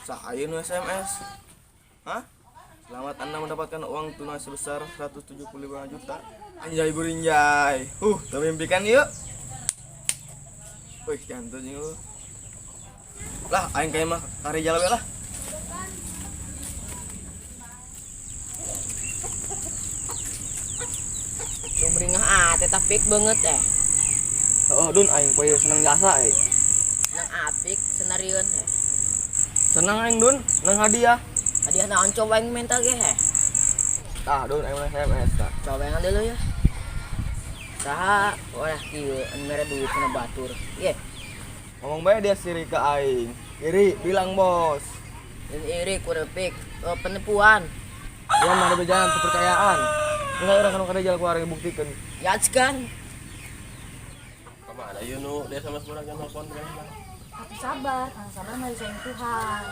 Saha nu SMS? Hah? Selamat, Anda mendapatkan uang tunai sebesar 175 juta. Anjay burinjay. Termimpikan yuk. Wih, jantung jeung lu. Lah, aing kayak mah ka Rijal we lah. Sumringah ah, tetap pik banget eh. Oh, Dun, aing poe seneng jasa aing. Nang apik senarieun eh. Seneng aing, Dun, nang hadiah. Hadiah naon coba aing mental ge heh. Tah, Dun, aing menang SMS tah. Coba yang dulu ya. Saha wah kieu anu mere duit kana batur. Ye, Ngomong bae dia siri ke aing. Iri, bilang bos. ini iri kudu pik. Oh, penipuan. Dia mah ada berjalan kepercayaan. Enggak orang kan kada jalan keluar buktikan. Ya kan. Kemana ieu nu dia sama kurang yang nelpon kan? Atuh sabar, kang sabar mah disayang Tuhan.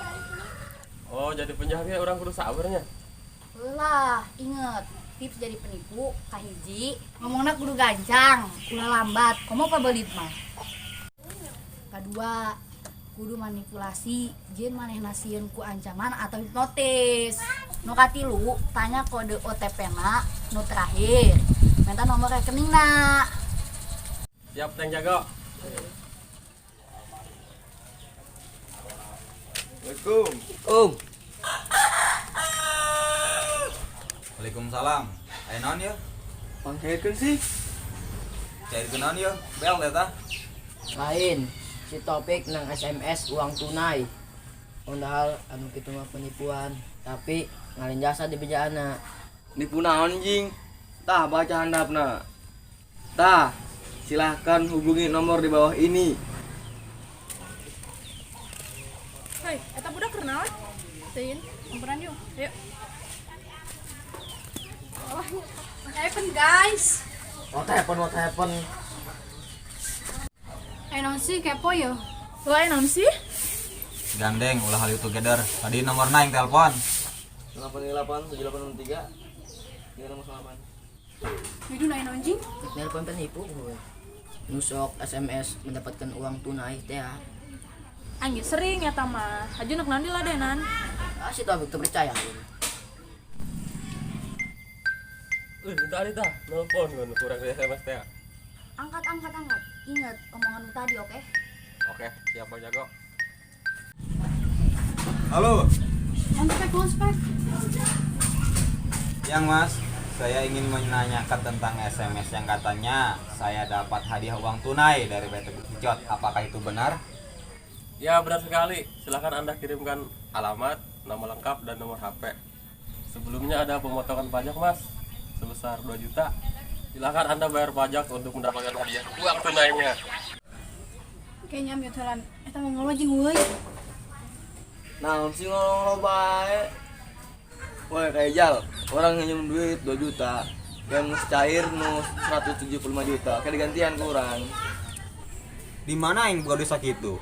Oh, jadi penjahat ya orang kudu sabarnya. Lah, inget tips jadi penipu kahiji ngomongna kudu gancang, ulah lambat, komo pabelit mah. Kedua, kudu manipulasi jeung manehna sieun ku ancaman atau hipnotis. Nu katilu, tanya kode OTP na nu terakhir. Minta nomor rekening na. Siap, Teng Jago. Assalamualaikum. Um, Waalaikumsalam. Aya naon yeuh? Pangcairkeun sih. Cairkeun naon yeuh? Bel eta. Lain si Topik nang SMS uang tunai. Padahal anu kitu mah penipuan, tapi ngalin jasa di bejaana. Nipu naon jing? Tah baca handapna. Tah, silahkan hubungi nomor di bawah ini. Hei, eta budak keur naon? Teuing, ampunan yuk. Ayo. Oh, what happened, guys? What happened, what happened? Eh, naon sih kepo yo? Lah, naon sih? Gandeng ulah hal together. Tadi nomor yang telepon. 88 7863 308. Widu naon naon jing? Nelpon penipu gue. Nusok SMS mendapatkan uang tunai teh ah. Anjir sering eta mah. Haju nak naon diladenan? Ah, si Topik tuh percaya. Tadi tah nelpon kan kurang di SMS teh. Angkat, angkat, angkat. Ingat omongan lu tadi, oke? Oke, siap Bang Jago. Halo. On spek, on spek. Yang Mas, saya ingin menanyakan tentang SMS yang katanya saya dapat hadiah uang tunai dari PT Bukicot. Apakah itu benar? Ya, benar sekali. Silahkan Anda kirimkan alamat, nama lengkap, dan nomor HP. Sebelumnya ada pemotongan pajak, Mas, sebesar 2 juta. Silahkan Anda bayar pajak untuk mendapatkan hadiah uang tunainya. Kayaknya mute heula. Eta mau ngomong jing euy. Naon sih ngomong lo bae? Woi, kayak Jal, orang nginjem duit 2 juta. Yang cair nu 175 juta. Kayak digantian kurang. Di mana yang buka duit sakitu?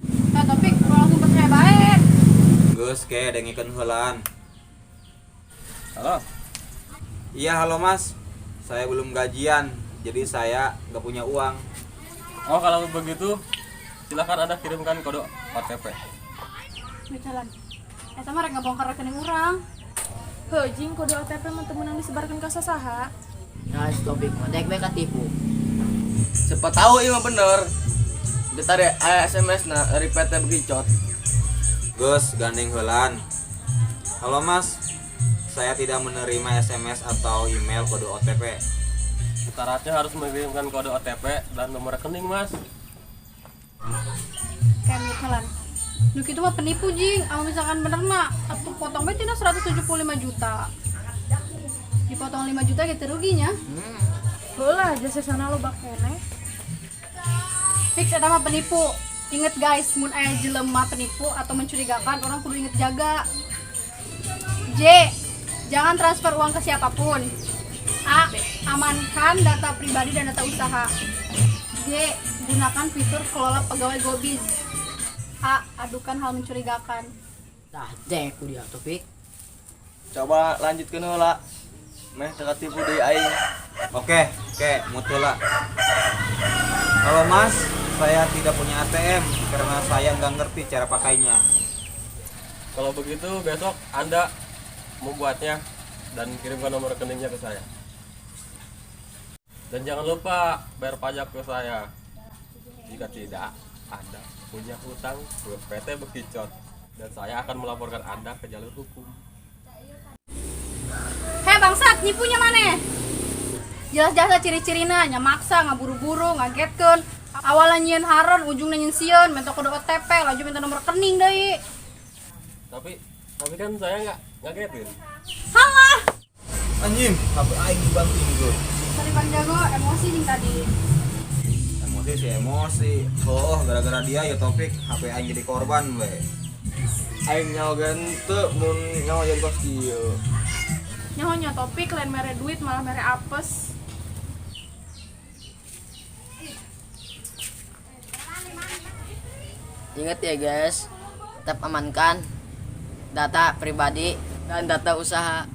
Eh, Topik, lu langsung percaya bae. Geus ke dengekeun heulaan. Halo. Iya, halo Mas. Saya belum gajian, jadi saya nggak punya uang. Oh, kalau begitu silahkan Anda kirimkan kode OTP. Mute heula. Eta mah rek ngabongkar rekening urang. Heuh, jing kode OTP mah teu meunang disebarkeun ka sasaha. Nah, si Topik mah dek bae katipu. Siapa tahu ini mah bener. Ditarik SMS na dari PT Bekicot. Geus gandeng heulaan. Halo Mas, saya tidak menerima SMS atau email kode OTP. Syaratnya harus mengirimkan kode OTP dan nomor rekening, Mas. Kayak mute heula. Nu kitu mah penipu jing. Amun misalkan bener mah atuh potong bae tina 175 juta. Dipotong 5 juta gitu ruginya. Heuh lah, jasa sana loba keneh. Fix eta mah penipu. Ingat guys, mun aya jelema penipu atau mencurigakan, orang kudu inget jaga. J. Jangan transfer uang ke siapapun. A. Amankan data pribadi dan data usaha. J. Gunakan fitur kelola pegawai GoBiz. A. Adukan hal mencurigakan. Tah, dek ku dia Topik. Coba lanjutkeun heula. Meh teu katipu deui aing. Oke, mutula. Halo Mas, saya tidak punya ATM karena saya nggak ngerti cara pakainya. Kalau begitu besok Anda membuatnya dan kirimkan nomor rekeningnya ke saya. Dan jangan lupa bayar pajak ke saya. Jika tidak, Anda punya hutang ke PT Bekicot dan saya akan melaporkan Anda ke jalur hukum. Hei bangsat, nipunya mana? Jelas-jelas ciri-cirina, nya maksa, ngaburu-buru, ngagetkeun. Awalnya nyieun hareun, ujungnya nyieun sieun, minta kode OTP, laju minta nomor rekening deui. Tapi kan saya nggak ngagetin. Halah, Anjing, HP aing dibanting gue. Sorry Bang Jago, emosi nih tadi. Emosi sih emosi. Oh, gara-gara dia ya Topik HP aing jadi korban we. Aing nyaho teu mun nyaho jadi kos kieu. Nyaho nya Topik lain mere duit malah mere apes. Ingat ya guys, tetap amankan data pribadi dan data usaha.